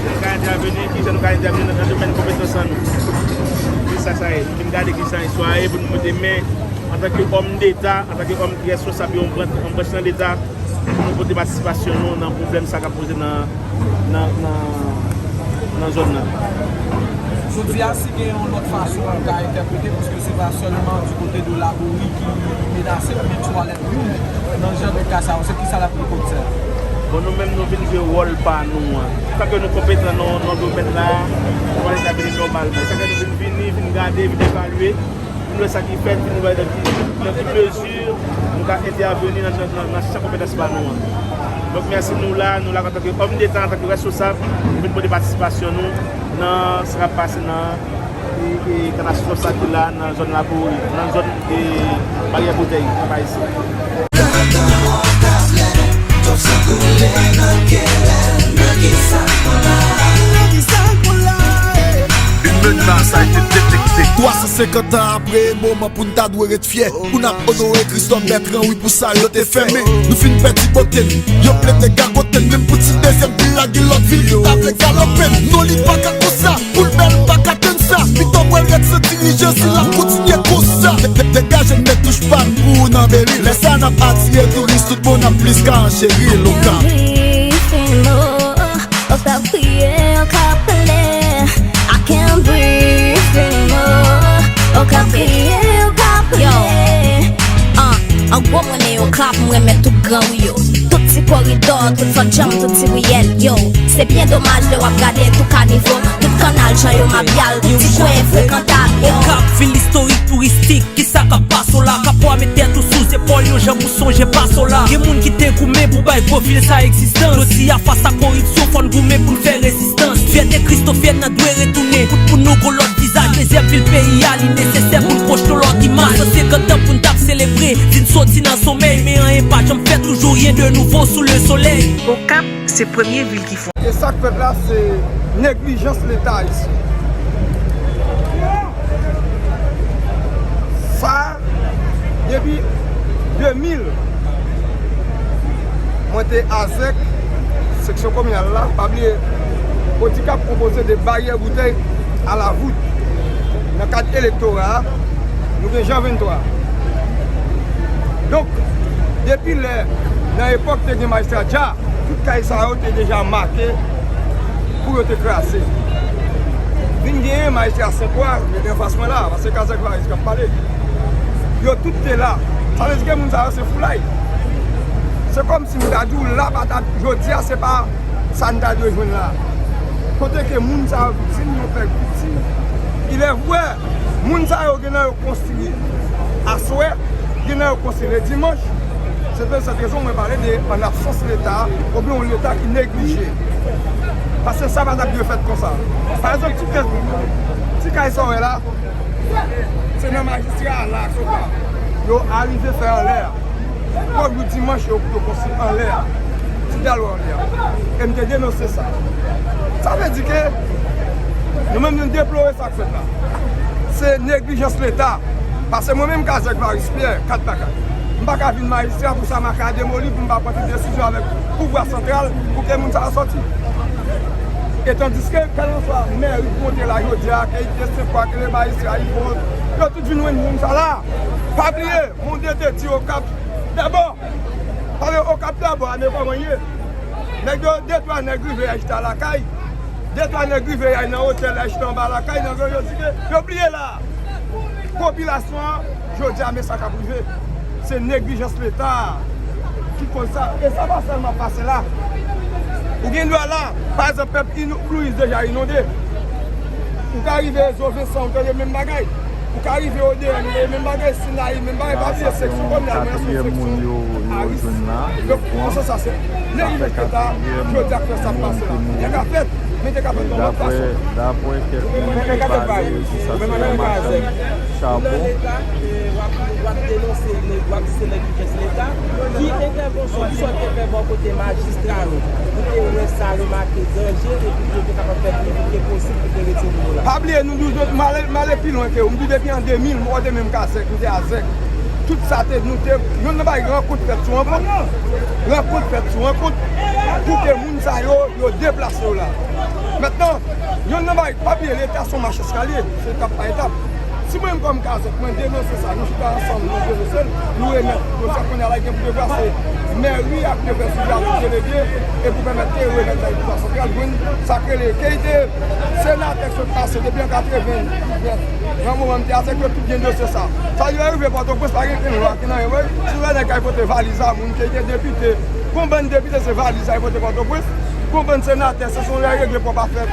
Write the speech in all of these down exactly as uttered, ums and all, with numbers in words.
Nou ka entèveni, kijan nou ka entèveni nan domèn konpetans an nou. Se sa sa ye. Nou vin gade kijan istwa ye pou nou pote men antanke òm deta, antanke òm ki responsab yon branch, yon branch nan leta, pou nou pote patisipasyon nou nan pwoblèm sa k ap poze nan, nan, nan, nan zòn nan. Jodi a, si gen yon lòt fason pou ka entèprete, paske se pa sèlman di kote de Labori ki menase, men twalèt moun nan jan de ka sa yo, se kisa l ap gen kòm sèl? Bon, nou menm, nou vin jwe wòl pa nou an. Antanke nou konpetan nan, nan domèn la, nou pral etabli nòmalman. Sa fè nou vin vini, vin gade, vin evalye, vin wè sa ki fèt, vin wè nan ki, nan ki mezi nou ka entèveni nan, nan, nan, nan chan konpetans pa nou an. Donk, mèsi, nou la, nou la antanke òm deta, antanke responsab, nou vin pote patisipasyon nou nan sa k ap pase nan e, e, katastwòf sa ki la nan zòn Labori, nan zòn, e, Baryè Boutèy, anba isi. Une menace a été détectée. Twa san senkant an apre, moman pou n ta dwe ret fyè, pou n ap onore Kristòf Bètran, wi, pou sa yo te fè. Men nou fin pèdi bote n, yo plede gagote n, menm pou ti dezyèm vil la, gen lòt vil ki ta vle galope n. Non, li pa ka konsa. Poul bèl pa ka tann sa, pito m wè l ret san dirije si l ap kontinye konsa. De-, de-, degaje m, met touch pa m pou w nan beril. Lè sa n ap atire touris, tout moun ap plis ka an cheri lokal. Okap kriye, okap plè. I can't breathe anymore. Okap kriye, okap plè. Yo. An, an gwo, mwen ne Okap, m renmen tout gran ri yo. Tout ti koridò, tout fòt janm, tout ti riyèl, yo. Se byen domaj lè w ap gade tou kanivo, tout kanal, jan yo mabyal, tout ti kwen frekantab, yo. Okap, vil istorik, touristik, kisa k ap pase w la? Kapwa met tèt ou sou zepòl yo, janm ou sonje pase w la. Gen moun ki te goumen pou bay gwo vil sa egzistans. Jodi a, fas a koripsyon, fò n goumen pou n fè rezistans. Fyète kristofyèn nan dwe retounen. Pou, pou nou gon lòt vizaj, dezyèm vil peyi a, li nesesè pou n pwojte yon lòt imaj. Twa san senkant an pou n t ap selebre, di n soti nan somèy, men anyen pa janm fèt, toujou ryen de nouvo sou le solèy. Okap, se premye vil ki fon. E sa k fèt la, se neglijans Leta ayisyen. Sa, depi de mil, mwen te a zèk, seksyon kominal la, pa bliye, Odikap konpoze de Baryè Boutèy a Lavout. Nan kad elektora a, nou gen Jan venntwa. Donk, depi lè, nan epòk te gen majistra Dja, tout kay sa yo te deja make pou yo te kraze. Vin genyen majistra Sentwa, yo te anfas mwen la, paske Kazèk Varis k ap pale. Yo tout te la. Sa vle di ke moun sa yo se foulay. Se kòmsi m ta di w la, pa ta, jodi a, se pa sa n ta dwe jwenn la. Kote ke moun sa yo viktim, yo fè viktim. Il est vrai, moun sa yo gen nan yo konstwi aswè, gen nan yo konstwi le dimanch. Se pou sèt rezon mwen pale de an absans Leta, oubyen yon Leta ki neglije. Paske sa pa t ap dwe fèt konsa. Pa egzanp, ti kay, ti kay sa w wè la, se nan majistra a la, se pa. Yo arive fè anlè a. Kòb jou dimanch yo, yo konstwi anlè a. Ti dal yo anlè a. E m te denonse sa. Sa vle di ke nou menm nou deplore sa k fèt la. Se neglijans Leta. Paske mwen menm Kazèk Varis Pyè, kat pa kat. M pa ka vin majistra pou sa make a demoli, pou m pa pran tout desizyon avèk pouvwa santral pou ke moun sa a sòti. E tandiske, kèlkanswa mèri ki monte la jodi a, ke i te Sentwa, ke le majistra, i fò, yo tout vin jwenn moun sa la. Pa bliye, Monde te di Okap dabò. Pale Okap dabò a, men kòman ye? Nèg yo, de twa nèg rive y al chita lakay. De twa nèg rive y al nan otèl, y al chita anba lakay, nèg yo, yo di ke yo bliye la. Popilasyon an, jodi a, men sa k ap rive. Se neglijans Leta ki koz sa. E sa pa sèlman pase la. Ou gen dwa la, pa egzanp, pèp Ino-, Plouyis deja inonde. Ou ka rive Zo Vensan, ou tande menm bagay. Ou ka rive O D N, ou tande menm bagay, Sinayi, menm bagay, pa bliye seksyon kominal, mwen se yon seksyon a risk. Donk, nan sans sa, se neglijans Leta, jodi a k fè sa pase la. Li te ka fèt, men li te ka fèt yon lòt fason. Men, men gade bay, ou menm ann ale kazèk. Lè Leta, e, w ap, w ap denonse, w ap di se neglijans Leta, ki entèvansyon, ki sa w te fè bò kote majistra yo, pou te wè sa, remake danje, epi pou yo te kapab fè pi vit ke posib pou te retire moun yo la? Pa bliye, nou di w, m ale, m ale pi lwen ke ou. M di w depi an de mil, mwen te menm kazèk, m te a zèk. Tout sa te, nou te, youn nan bay rankont fèt sou rankont. Rankont fèt sou rankont. Pou ke moun sa yo, yo deplase yo la. Mentnan, yonn nan bagay, pa bliye, Leta se yon mach eskalye, se etap pa etap. Si mwen menm kòm Kazèk, mwen denonse sa, nou chita ansanm, nou denonse l, nou remèt. Donk sa kounye a la gen pou devwa se mèri a pou yo fè swivi avèk delege e pou pèmèt ke yo remèt sa yo pouvwa santral, jwenn sa k rele, ke li te senatè k sot pase depi an katreven, nan moman m te avèk yo, tout gen dosye sa. Sa yo rive Pòtoprens, pa gen okenn lwa ki nan yo, wi. Si w wè nèg k al pote valiz a moun, ke li te depite, gon bann depite se valiz a yo pote Pòtoprens, gon bann senatè, se son lè regle pwòp afè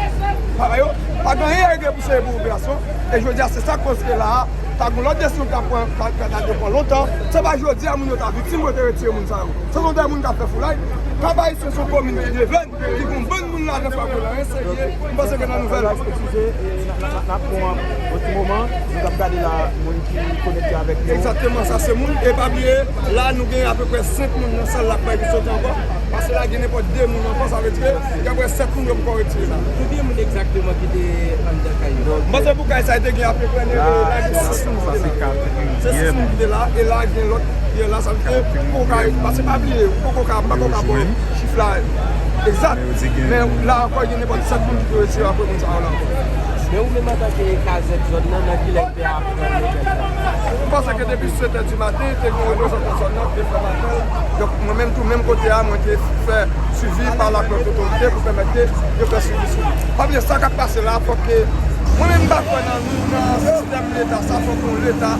pa yo, pa gen anyen regle pou seri pou popilasyon. E jodi a, se sa k koz ke la a, ta gon lòt desizyon k ta pran, ta, ta, ta dwe pran lontan. Se pa jodi a moun yo ta viktim pou yo te retire moun sa yo. Se son de moun k ap fè foulay. Kab Ayisyen se yon komin ki devèn, ki gon bann moun ladan, fwa ke la, serye. M panse ke nan nouvèl. Eskize, e, n a, n a, n ap pran yon ti moman. Nou t ap gade la, moun ki konekte avèk nou. Egzakteman, sa se moun. E pa bliye, la, nou gen apeprè senk moun nan sal la k pa episode ankò. Pase la, gen nenpòt de moun ankò, sa vle di ke gen apeprè sèt moun yo poko retire la. Konbyen moun egzakteman ki te anndan kay yo? M panse pou kay sa, te gen apeprè, la, gen sis moun ki te la. Se sis moun ki te la, e la, gen lòt ki la, sa vle di ke poko ka, pase pa bliye, ou poko ka, m pa ko ka ba w chif la egzak. Men la ankò, gen nenpòt sèt moun ki te retire apre moun sa yo la ankò. Men ou menm antanke kazèk zòn nan, nan kilè w te aprann nouvèl sa? M panse ke depi sèt è di maten, te gen yon reprezantan zòn nan ki te fè m apèl. Donk, mwen menm tou, menm kote a, mwen te fè swivi pa lòt otorite pou pèmèt ke yo fè swivi sou li. Pa bliye sa k ap pase la, fòk ke mwen menm m pa kwè nan, nan sistèm Leta sa, fòk yon Leta,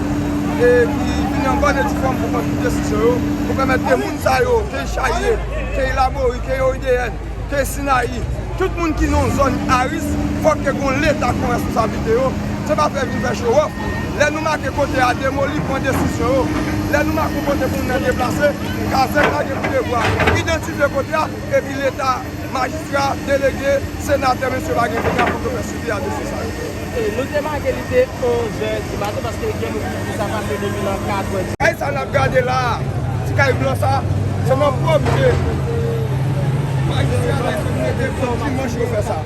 e, ki vini an bòn e di fòm pou pran tout desizyon yo, pou pèmèt ke moun sa yo, ke Chayye, ke Labori, ke Oideyèn, ke Sinayi, tout moun ki nan yon zòn a risk, fòk ke gon Leta ki pran responsablite yo. Se pa fè vin fè show off. Lè nou make kote a demoli, pran desizyon yo. Lè nou make yon kote pou moun nan deplase, kazèk la gen pou devwa idantifye kote a, epi Leta, majistra, delege, senatè, mesye pa gen dega, fòk yo fè swivi a dosye sa yo. E nou te make li te onz è di maten, paske gen moun ki di sa pase depi nan kat è. Kay sa n ap gade la a, ti kay blan sa, se nan pwòp je majistra la ki mete pou dimanch yo fè sa.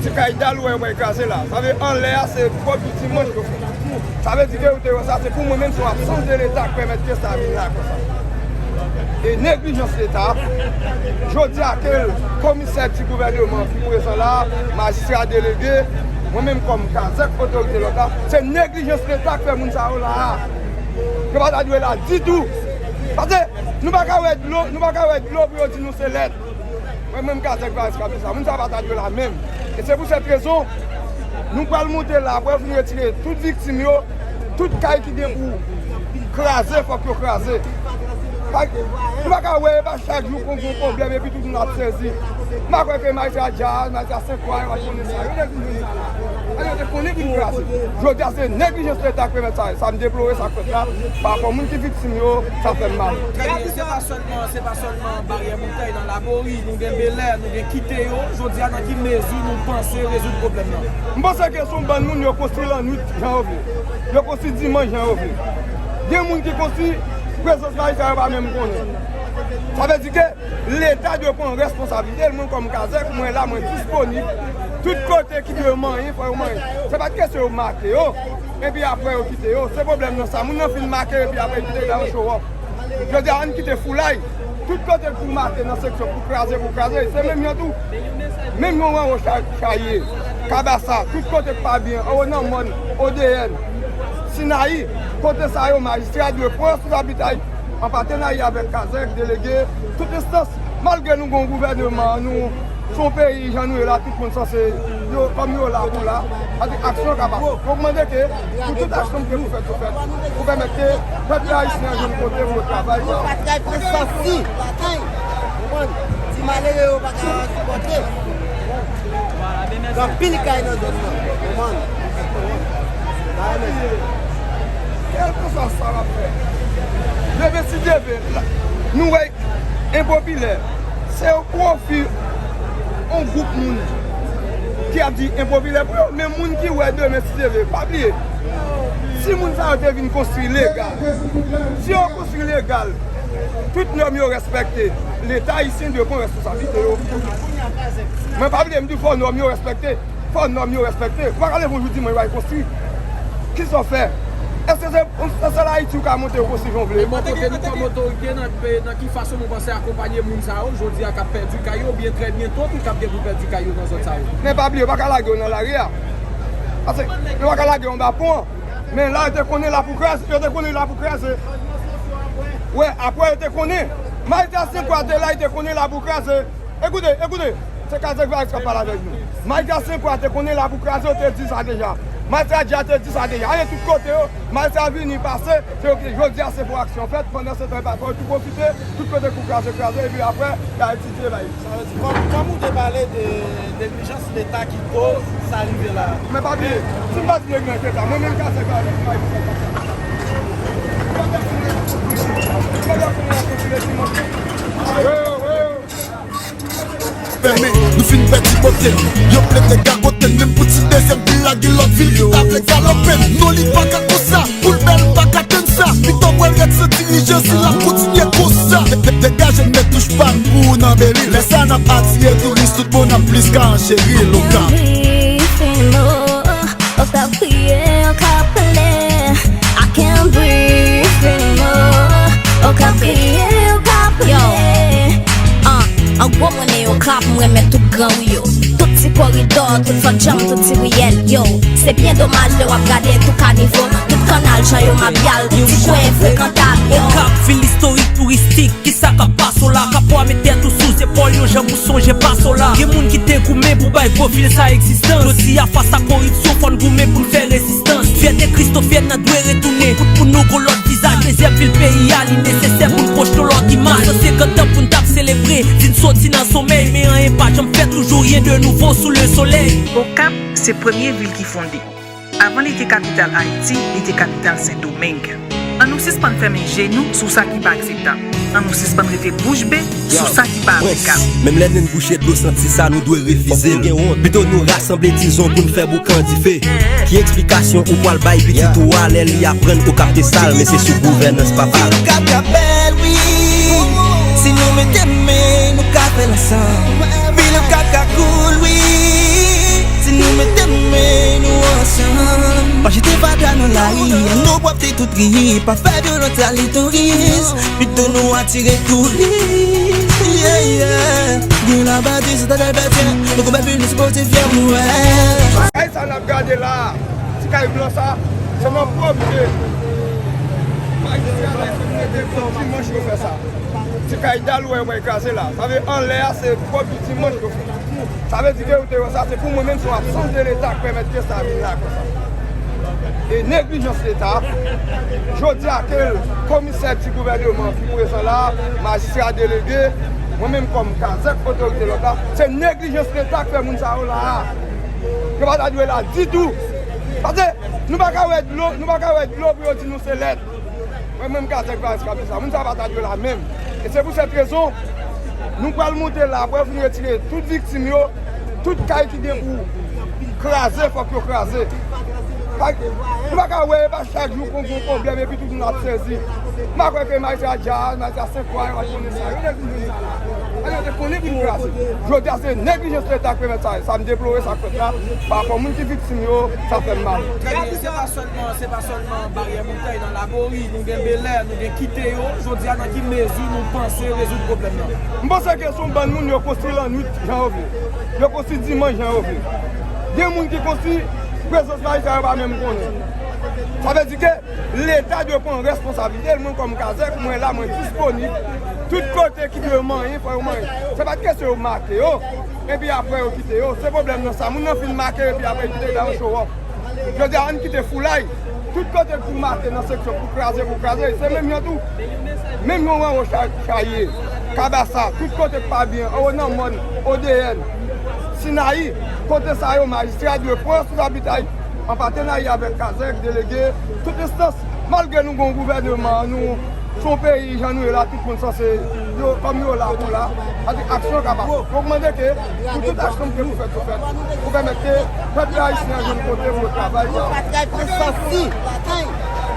Ti kay dal ou wè yo pral kraze la. Sa vle anlè a, se pwòp dimanch yo fè. Sa vle di ke ou te wè sa, se pou mwen menm, se yon absans de Leta k pèmèt ke sa vin la konsa. E neglijans Leta, jodi a ke komisè di gouvèneman ki prezan la, majistra delege, mwen menm kòm kazèk otorite lokal, se neglijans Leta k fè moun sa yo la a. Yo pa ta dwe la ditou. Paske nou pa ka wè dlo, nou pa ka wè dlo pou yo di nou se lèt. Mwen menm kazèk pa eskapte sa. Moun sa pa ta dwe la menm. E se pou sèt rezon, nou pral monte la, apre yo fin retire tout viktim yo, tout kay ki gen pou kraze, fòk yo kraze. Pa, nou pa ka wè, e pa chak jou kon gon pwoblèm, epi tout moun ap sezi. M pa kwè ke majistra Dja, majistra Senkwa, yo pa t konnen sa. Yo te konnen sa la. Yo te konnen pou kraze. Jodi a, se neglijans Leta k pèmèt sa. Sa m deplore sa k fèt la, pa rapò moun ki viktim yo, sa fè m mal. Trè byen, se pa sèlman, se pa sèlman Baryè Montay, nan Labori, nou gen Belè, nou gen Kiteyo. Jodi a, nan ki mezi nou panse rezoud pwoblèm nan? M panse ke se yon bann moun yo konstwi lannwit jan yo vle. Yo konstwi dimanch jan yo vle. Gen moun ki konstwi prezans majistra yo pa menm konnen. Sa vle di ke Leta dwe pran responsablite l. Mwen kòm kazèk, mwen la, mwen disponib. Tout kote ki dwe manyen, fò yo manyen. Se pa t kesyon yo make yo, epi apre yo kite yo. Se pwoblèm nan sa. Moun nan fin make yo, epi apre yo kite yo, y ap show off. Jodi a, ann kite foulay. Tout kote pou make nan seksyon, pou kraze, pou kraze. Se menm jan tou. Menm jan w anwo Cha-, Chayye, Kabasa, tout kote k pa byen, anwo nan mòn, O D N, Sinayi, kote sa yo, majistra dwe pran responsablite l an patenarya avèk kazèk, delege, tout enstans. Malgre nou gen yon gouvèneman, nou se yon peyi, jan nou ye la, tout moun sanse, yo, kòm yo la pou la, paske aksyon ka pase. Donk, mande ke pou tout aksyon ki gen pou fèt, yo fèt, pou pèmèt ke pèp ayisyen an jwenn kote pou yo travay. Yo pa t ka pran sansi, konprann? Ti malere yo pa ka sipòte. Gen anpil kay nan zòn nan, konprann? Kèlkeswa sa w ap fè, leve si Dye vle, nou wè enpopilè. Se yon pwofi yon gwoup moun ki ap di enpopilè pou yo, men moun ki wè demen si Dye vle, pa bliye, si moun sa yo te vin konstwi legal, si yo konstwi legal, tout nòm yo respekte, Leta ayisyen dwe pran responsablite yo. Mwen pa bliye, m di fò nòm yo respekte, fò nòm yo respekte. Ou pa ka leve yon jou di mwen yo al konstwi. Kisa w fè? Èske se, se sèl Ayiti ou ka monte yo konsi jan w vle? E bò kote nou kòm otorite, nan, nan ki fason nou panse akonpanye moun sa yo, jodi a k ap pèdi kay yo, oubyen trè byento tou k ap gen pou pèdi kay yo nan zòn sa yo? Men pa bliye, yo pa ka lage yo nan lari a. Paske yo pa ka lage yo anba pon an. Men la, yo te konnen la pou kraze, yo te konnen la pou kraze. Wi, apre yo te konnen. Majistra Senkwa te la, yo te konnen la pou kraze. Ekoute, ekoute, se Kazèk Varis k ap pale avèk nou. Majistra Senkwa te konnen la pou kraze, yo te di sa deja. Majistra Dja te di sa deja. Ale tout kote yo, majistra vini pase, se yo ki, jodi a se pou aksyon fèt, pandan se tan yo pa fè, yo tou pwofite, tout kote pou kraze, kraze, epi apre, y a etidye, bay. Sa vle di, kòm, kòm ou te pale de neglijans Leta ki koz sa rive la. Men pa bliye, si m pa di neglijans Leta, mwen menm Kazèk Varis, m pa di sa. Yo, yo, yo. Fèmen, nou fin pèdi bote n. Yo plede gagote n, menm pou ti dezyèm vil la, gen lòt vil ki ta vle galope n. Non, li pa ka konsa, pou l bèl, pa ka tann sa. Pito bwè l rèd san dirije, si l ap kontinye konsa. De-, de-, degaje n, met touch pa n pou ou nan Bèlil. Lè sa n ap atire touris, tout bon n ap plis ka ancheri. Okap. Okap kriye, Okap plè. I can't breathe anymore. Okap kriye, Okap plè. An gwo, m renmen Okap, m renmen tout gran ri yo. Tout ti koridò, tout fòt janm, tout ti riyèl yo. Se byen domaj lè w ap gade tou kanivo, tout kannal, jan yo mabyal, tout ti kwen frekantab yo. Okap, vil istorik, touristik. Kisa k ap pase w la? Kapwa met tèt ou sou zepòl yo, janm ou sonje pase w la. Gen moun ki te goumen pou bay gwo vil sa egzistans. Jodi a, fas a koripsyon, fò n goumen pou n fè rezistans. Fyète Kristofyèn nan dwe retounen. Pou, pou nou gon lòt vizaj, dezyèm vil peyi a, li nesesè pou n pwojte yon lòt imaj. Sa se gran tan pou n t ap selebre, di n soti nan somèy, men anyen pa janm fèt, toujou ryen de nouvo sou le solèy. Okap se premye vil ki fonde. Avan li te kapital Ayiti, li te kapital Sendomeng. Ann nou sispann fèmen je nou sou sa ki pa akseptab. Ann nou sispann rete bouch be sou sa ki pa aplikab. Menm lè nen n bouche dlo santi sa, nou dwe refize l. Pito nou rasanble tizon pou n fè boukan dife. Ki eksplikasyon ou pwal bay pitit ou a lè li aprann Okap te sal, men se sou gouvènans papa l? Vil Okap ka bèl, wi. Si nou mete men, nou ka fè l ansanm. Vil Okap ka cool, wi. Si nou mete men nou ansanm, pa jete fatra nan lari, an nou pwòpte tout ri, pa fè vyolans a li touris, pito nou atire touris. Yeah, yeah. Gen labadi, se ta dèbètyen, nou konbèt vin, nou sipoze fyè pou wè. Kay sa n ap gade la, ti kay blan sa, se nan pwòpte. Majistra la, se pou mete dimanch yo fè sa. Ti kay dal ou wè yo pral kraze la. Sa vle anlè a, se pwòpte dimanch yo fè. Sa vle di ke ou te wè sa, se pou mwen menm, se yon absans de Leta k pèmèt ke sa vin la konsa. E neglijans Leta, jodi a ke komisè di gouvèneman ki prezan la, majistra delege, mwen menm kòm kazèk otorite lòt la, se neglijans Leta k fè moun sa yo la a. Yo pa ta dwe la ditou. Paske nou pa ka wè dlo, nou pa ka wè dlo pou yo di nou se lèt. Mwen menm Kazèk Varis k ap di sa, moun sa pa ta dwe la menm. E se pou sèt rezon, nou pral monte la, apre yo fin retire tout viktim yo, tout kay ki gen pou kraze, fòk yo kraze. Pa, nou pa ka wè, e pa chak jou kon gon pwoblèm epi tout moun ap sezi. M pa kwè ke majistra Dja, majistra Senkwa, yo pa t konnen sa. Yo te konnen sa la. Yo te konnen pou yo kraze. Jodi a se neglijans Leta k pèmèt sa. Sa m deplore sa k fèt la. Pa rapò moun ki viktim yo, sa fè m mal. Trè byen, se pa sèlman, se pa sèlman Baryè Montay, nan Labori, nou gen Belè, nou gen Kite yo. Jodi a, nan ki mezi nou panse rezoud pwoblèm nan? M panse ke se yon bann moun yo konstwi lannwit jan yo vle. Yo konstwi dimanch jan yo vle. Gen moun ki konstwi prezans majistra yo pa menm konnen. Sa vle di ke Leta dwe pran responsablite l. Mwen kòm kazèk, mwen la, mwen disponib. Tout kote ki dwe manyen, fò yo manyen. Se pa t kesyon yo make yo, epi apre yo kite yo. Se pwoblèm nan sa. Moun nan fin make yo, epi apre yo kite yo, ba yo show off. Jodi a, ann kite foulay. Tout kote pou make nan seksyon, pou kraze, pou kraze, se menm jan tou. Menm jan w anwo Cha-, Chaye, Kabasa, tout kote k pa byen, anwo nan mòn, O D N, Sinayi, kote sa yo, majistra dwe pran responsablite l, an patenarya avèk kazèk, delege, tout enstans, malgre nou gon gouvèneman, nou se yon peyi, jan nou ye la, tout moun sanse, yo, kòm yo la, nou la, sa vle di aksyon ka pase. Donk, mande ke, pou tout aksyon ki gen pou fèt, yo fèt, pou pèmèt ke pèp ayisyen an jwenn kote pou yo travay. Yo pa t kay pran sansi, batay,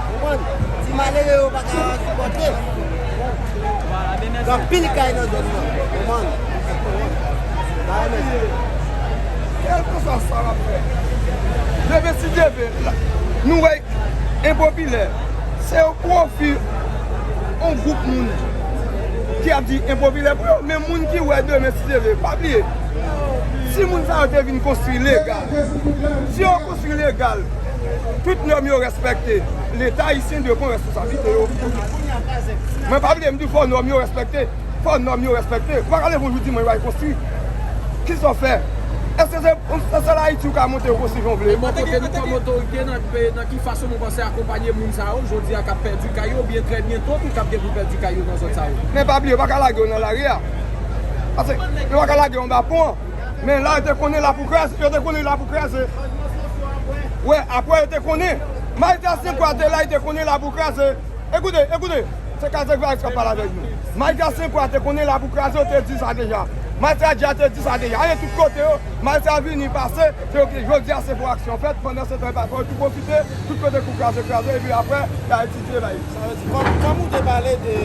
konprann? Ti malere yo pa ka sipòte. Gen anpil kay nan zòn nan, konprann? Ba yo mèsi. Kèlkeswa sa w ap fè, demen si Dye vle, la, nou wè, Enpopilè, se yon pwofi yon gwoup moun ki ap di enpopilè pou yo, men moun ki wè demen si Dye vle, pa bliye, si moun sa yo te vin konstwi legal, si yo konstwi legal, tout nòm yo respekte, Leta ayisyen dwe pran responsablite yo. Mwen pa bliye, m di fò nòm yo respekte. Fò nòm yo respekte. Ou pa ka leve yon jou di mwen yo al konstwi. Kisa w fè? Èske se, se sèl Ayiti ou ka monte yo konstwi jan w vle? E bò kote nou kòm otorite, nan, nan ki fason nou panse akonpanye moun sa yo jodi a k ap pèdi kay yo, oubyen trè byento tou k ap gen pou pèdi kay yo nan zòn sa yo? Men pa bliye, yo pa ka lage yo nan lari a. Paske yo pa ka lage yo anba pon an. Men la yo te konnen la pou kraze, yo te konnen la pou kraze. Wè, apre yo te konnen. Majistra Senkwa te la, yo te konnen la pou kraze. Ekoute, ekoute, se Kazèk Varis k ap pale avèk nou. Majistra Senkwa te konnen la pou kraze, yo te di sa deja. Majistra Dja te di sa deja. Ale tout kote yo, majistra vini pase, se yo ki, jodi a se pou aksyon fèt, pandan se tan e pa fè yo tou pwofite, tout kote kou kraze, kraze, epi apre, y a etidye, bay. Sa vle di, kòm, kòm ou te pale de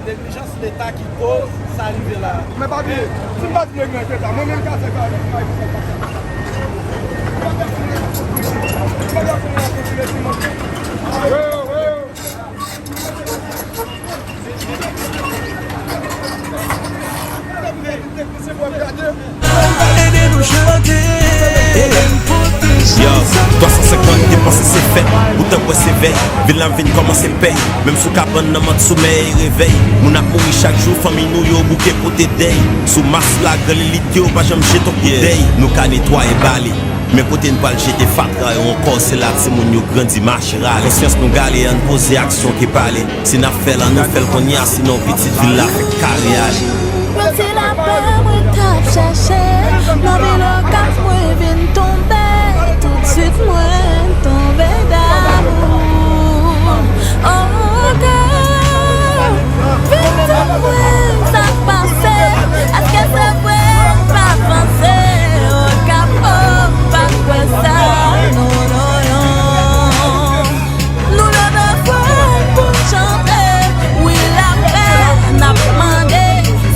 neglijans Leta ki koz sa rive la. Men pa bliye, si m pa di neglijans Leta, mwen menm Kazèk Varis, m pa di sa. Yo, yo. Ede nou chante, ede n pote chanson. Yo, twa san senkant te panse se fèt, ou t ap wè se vèy. Vil la vin kòmanse pèy, menm sou kabann nan mant somèy revèy. Moun ap mouri chak jou, fanmi nou yo bouke pote dèy. Sou mas la, gran lilit yo pa janm jete yon kout dèy. Nou ka netwaye bale. Men kote n pral jete fatra yo ankò, se la timoun yo grandi mache rale. Konsyans nou gale, ann poze aksyon ke pale. Si n ap fè l, ann nou fè l kounye a, sinon pitit vil la fèk kare ale. Yon ti lapè mwen t ap chèche, nan vil Okap mwen vin tonbe, toutswit mwen tonbe damou. Okap, vin di mwen sa k pase, èske se vre n pa vanse? Okap, o, m pa kwè sa, non, non, non. Nou leve fò n pou n chante, wi lapè n ap mande,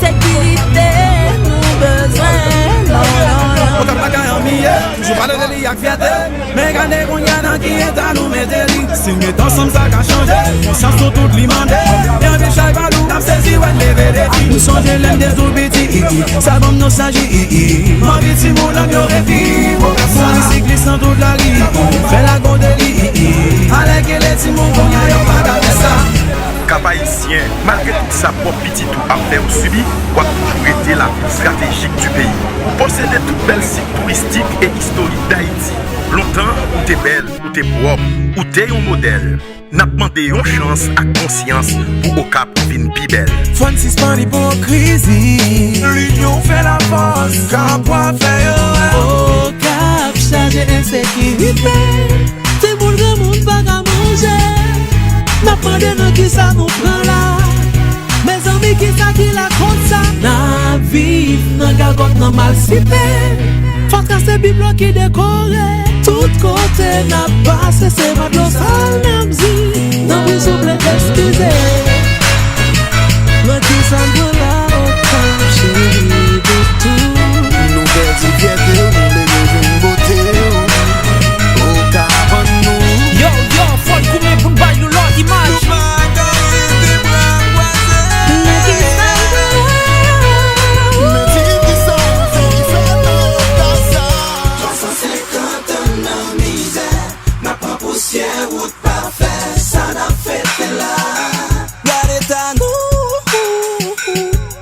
sekirite nou bezwen, non, non, non. Okap pa ka anmiye, toujou pale de li ak fyète. Men gade kounye a nan ki eta nou mete li. Si n met ansanm sa ka chanje. Konsyans nou tout li mande. E anpil chay pa lou n ap sezi wè n leve defi. M sonje lè m te tou piti, i, i. Sa ban m nostalji, i, i. M anvi timoun lang yo reviv. Mouri siklis nan tout lari, i, i. Fè lagonde li, i, i. Alèkile timoun kounye a yo pa ka fè sa. Kap Ayisyen, malgre tout sa pwòp pitit ou ap fè w sibi, w ap toujou rete la vil estratejik di peyi. Posede tout bèl sit touristik e istorik Dayiti. Lontan, ou te bèl, ou te pwòp, ou te yon modèl. N ap mande yon chans ak konsyans pou Okap vin pi bèl. Fò n sispann ipokrizi. Linyon fè lafòs, Kapwa fè yo wè. Okap chaje ensekirite. Timoun, granmoun pa ka manje. N ap mande nan kisa nou pran la. Mezanmi, kisa ki lakòz sa? N ap viv nan gagòt, nan malsite. Fatra se biblo ki dekore. Tout kote n ap pase, se mat dlo sal n ap zi. Tanpri, souple, eskize. Nan kisa n pran la, Okap cheri de tou. Nou pèdi fyète, nou leve vin bote. Okap an nou. Yo, yo, fò n goumen pou n bay yon lòt imaj. Nou pa ka rete bra kwaze. Nan kisa n pran la? Men di m kisa w fè ki fè nan eta sa. Twa san senkant an nan mizè, n ap pran pousyè, wout pa fè, sa n ap fete la. Gade eta nou,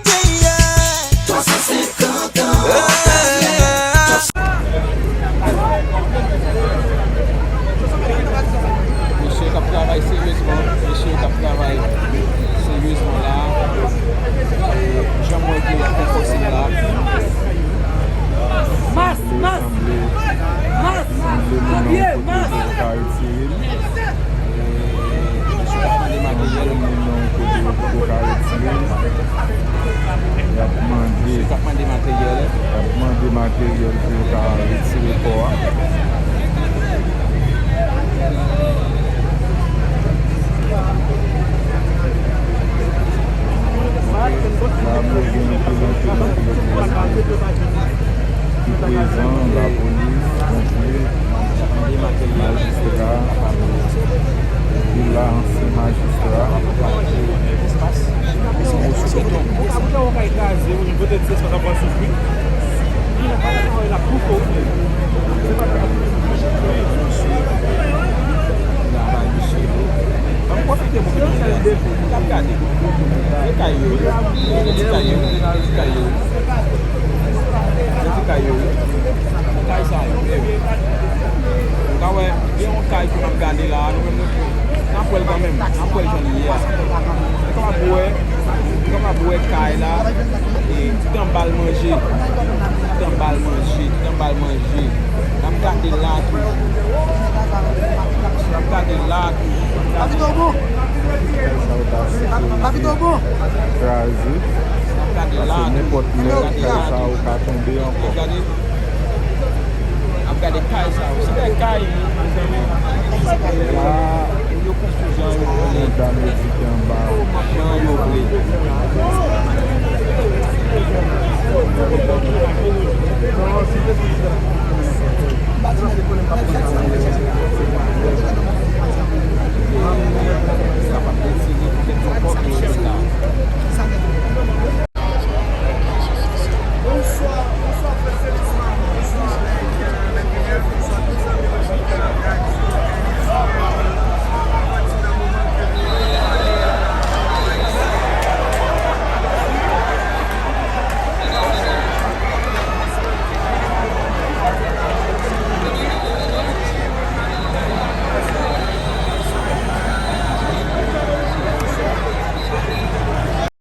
yeah, yeah. Twa san senkant an. Mesye k ap travay seryezman, mesye k ap travay seryezman la. E jan mwen te fè fòse la. Mas, mas, mas, sanble, sanble nou nan yon kote pou yo ka retire l. E mesye k ap mande materyèl. Sanble nou nan yon kote pou yo ka retire l. Y ap mande, y ap mande materyèl. Y ap mande materyèl pou yo ka retire kò a. La, nou gen anpil, anpil, anpil, anpil ki prezan, lapolis, ponpye. Majistra, vila ansyen majistra. Ban m pwofite pou fini la. M t ap gade. Se kay yo ye. Se ti kay yo ye. Se ti kay yo ye. Se ti kay yo ye. Kay sa yo menm. Ou ka wè, gen yon kay ke m ap gade la, nou menm nou, n ap wè l kanmenm. N ap wè l jan li ye a. Ou kapab wè, ou kapab wè kay la, e, tout anba l manje. Tout anba l manje, tout anba l manje. N ap gade la toujou. N ap gade la toujou. N ap gade. Kay sa yo ta sipoze kraze. N ap gade la toujou. Paske nenpòt lè, kay sa yo ka tonbe ankò. N ap gade. N ap gade kay sa yo. Se de kay, mezanmi. La, yo konstwi jan yo vle. Medam yo di ki anba. Jan yo vle.